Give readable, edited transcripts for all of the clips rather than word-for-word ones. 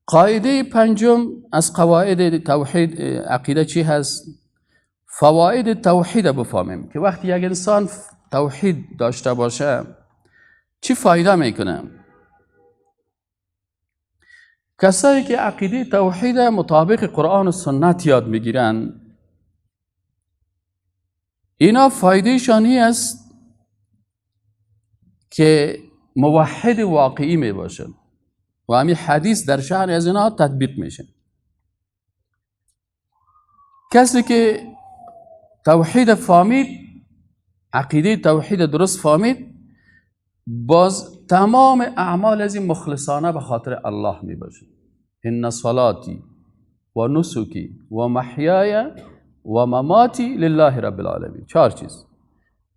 قاعده پنجم از قواعد توحید عقیده چی هست؟ فواید توحید بفهمیم که وقتی یک انسان توحید داشته باشه چی فایده میکنه. کسایی که عقیده توحید مطابق قرآن و سنت یاد میگیرن، اینا فایدهشان این است که موحد واقعی میباشن و همین حدیث در شأن از اینا تطبیق میشه. کسی که توحید فهمید، عقیده توحید درست فهمید، باز تمام اعمال از این مخلصانه به خاطر الله می باشه. ان صلاتی و نسکی و محیای و مماتی لله رب العالمین. چهار چیز: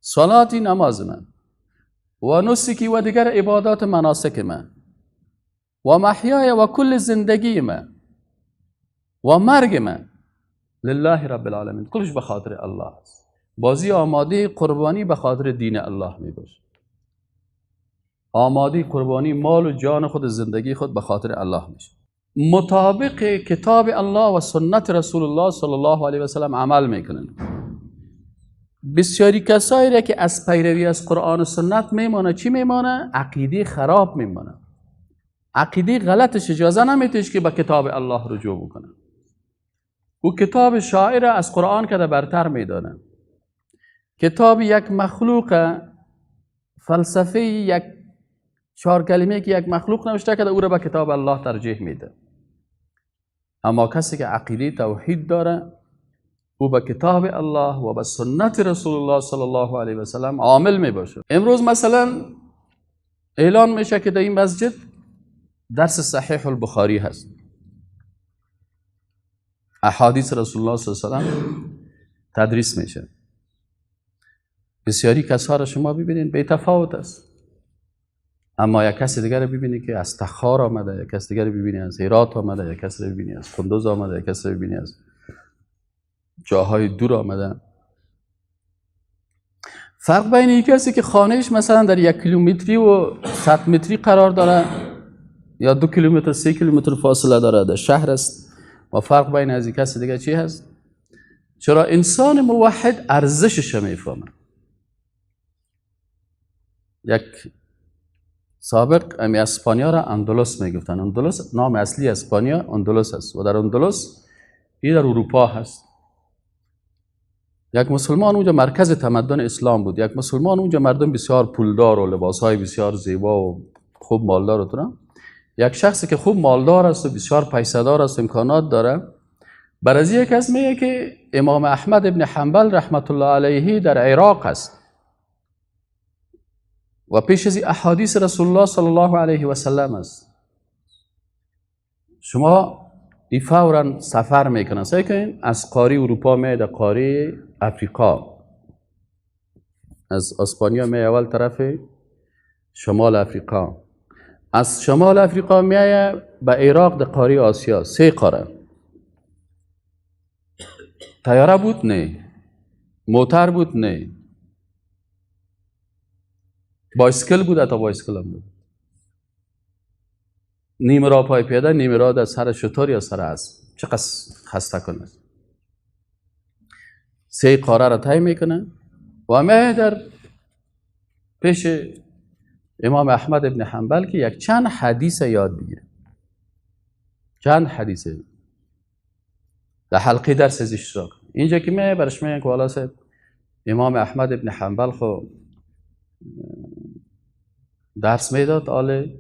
صلاتی نماز من، و نسکی و دیگر عبادات مناسک من، و محیای و کل زندگی من، و مرگ من لله رب العالمین. کلش به خاطر الله است. بازی آماده قربانی به خاطر دین الله می باشه. آماده قربانی مال و جان خود، زندگی خود به خاطر الله میشه. مطابق کتاب الله و سنت رسول الله صلی الله علیه و سلم عمل میکنن. بسیاری کسایی را که از پیروی از قرآن و سنت میمانه، چی میمانه؟ عقیده خراب میمانه. عقیده غلطش اجازه نمیتیش که به کتاب الله رجوع بکنه. او کتاب شاعر از قرآن که برتر میدانه. کتاب یک مخلوق، فلسفه یک چهار کلمه که یک مخلوق نوشته کرده، او را به کتاب الله ترجیح میده. اما کسی که عقیده توحید داره، او به کتاب الله و به سنت رسول الله صلی الله علیه و سلم عامل می باشه. امروز مثلا اعلان میشه که در این مسجد درس صحیح البخاری هست، احادیث رسول الله صلی الله علیه و سلم تدریس میشه. بسیاری کسا را شما ببینید بی تفاوت است، اما یک کسی دیگر ببینید که از تخار آمده، یک کسی دیگر ببینید از هرات آمده، یک کسی ببینید از قندوز آمده، یک کسی ببینید از جاهای دور آمده. فرق بین یک کسی که خانهش مثلا در 1 کیلومتری و 100 متری قرار داره یا 2 کیلومتر 3 کیلومتر فاصله داره در شهر است، و فرق بین از یک کسی دیگه چی هست؟ چرا انسان موحد ارزشش میفهمه. یک سابق امی اسپانیا را اندلس میگفتن. اندلس نام اصلی اسپانیا اندلس است و در اندلس این در اروپا هست. یک مسلمان اونجا مرکز تمدن اسلام بود. یک مسلمان اونجا مردم بسیار پولدار و لباسهای بسیار زیبا و خوب مالدار و یک شخصی که خوب مالدار است و بسیار پیسه‌دار است و امکانات داره، بر از یک کس میگه که امام احمد ابن حنبل رحمت الله علیه در عراق است و پیش از احادیث رسول الله صلی الله علیه و سلم است. شما ای فوراً سفر میکنن، سعی کنین از قاره اروپا میاد در قاره افریقا، از اسپانیا میاد اول طرف شمال افریقا، از شمال افریقا میاد به عراق در قاره آسیا، 3 قاره. طیاره بود؟ نه. موتر بود؟ نه. بایسکل بود؟ حتی بایسکل هم بود. نیمه راه پای پیاده، نیمه راه در سر شتر یا سر اسب. چقدر خسته کنه. 3 قاره را طی میکنه و میاد در پیش امام احمد ابن حنبل که یک چند حدیث یاد بگیره. چند حدیث در حلقه درس از اشتراک. اینجا که میاد برش میگن که والا صاحب امام احمد ابن حنبل خو درس میداد، آله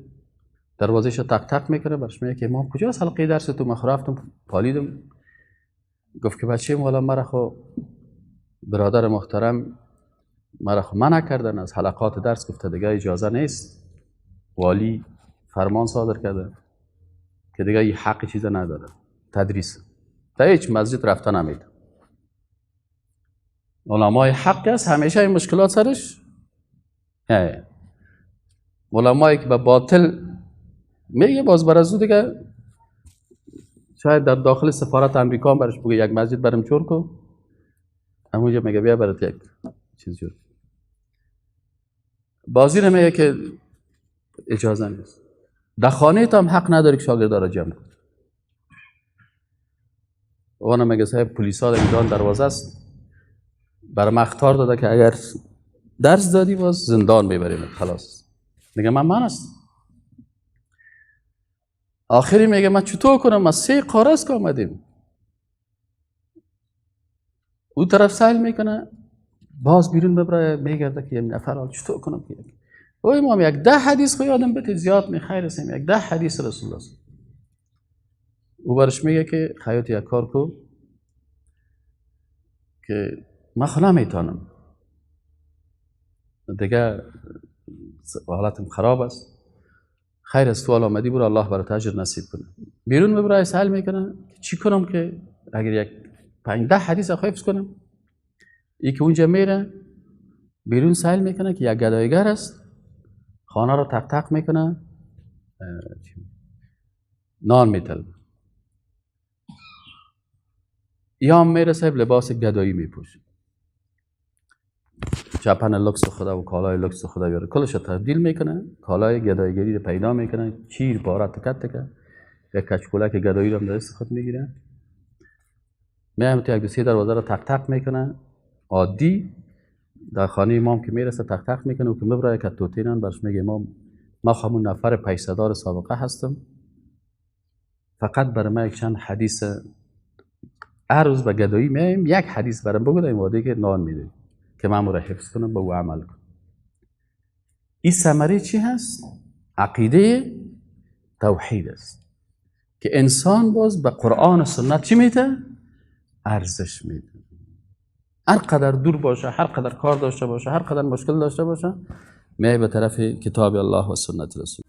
دروازهش تق تق میکنه، برش میگه که امام کجاست حلقه درس تو؟ من رفتم پالیدم. گفت که بچه والا مرا خو برادر محترم مرا خو منع کردن از حلقات درس، گفته دیگه اجازه نیست، والی فرمان صادر کرده که دیگه این حق چیز نداره تدریس، تا هیچ مسجد رفته نمیده. علمای حق است همیشه این مشکلات سرش. علمایی که به باطل میگه باز بر از او دیگه شاید در داخل سفارت امریکا هم برش بگه یک مسجد برم جور کو، همونجا میگه بیا برات یک چیز جور. بازی رو میگه که اجازه نیست. در خانه تا هم حق نداری که شاگردا را جمع کن. اونم میگه صاحب پلیسا در ایران دروازه است، برای من اخطار داده که اگر درس دادی باز زندان میبریم. خلاص میگه من است. آخری میگه من چطور کنم، ما 3 قاره است که آمدیم. او طرف سیل میکنه، باز بیرون ببره، میگرده که یک نفر حال چطور کنم که او امام یک 10 حدیث خو یادم بده زیاد می خیر هستیم، یک 10 حدیث رسول الله است. او برش میگه که خیاط یک کار کو که من خو نمیتونم دیگه، حالتم خراب است، خیر است تو آمدی برو الله برات اجر نصیب کنه. بیرون ببره سهل میکنه چی کنم که اگر یک 5-10 حدیث حفظ کنم. ای که اونجا میره بیرون سهل میکنه که یک گدایگر است، خانه رو تق تق میکنه، نان میطلبه. یا میره صاحب لباس گدایی میپوشه، چپن لکس خدا و کالای لکس خدا بیاره، کلش تبدیل میکنه، کالای گدایگری رو پیدا میکنه، چیر پاره تکت تکه، یک کچکولک گدایی رو هم دست خود میگیره، میام تو یک دو سه دروازه رو تق تق میکنه، عادی در خانه امام که میرسه تق تق میکنه و که میبره یک توتینان برش میگه امام ما همون نفر پیسدار سابقه هستم، فقط برای من یک چند حدیث هر روز به گدایی میایم، یک حدیث برام بگو در این که نان میده که من رو حفظ کنم به او عمل کنم. این ثمره چی هست؟ عقیده توحید است که انسان باز به قرآن و سنت چی میده؟ ارزش میده. هر قدر دور باشه، هر قدر کار داشته باشه، هر قدر مشکل داشته باشه، میای به طرف کتاب الله و سنت رسول.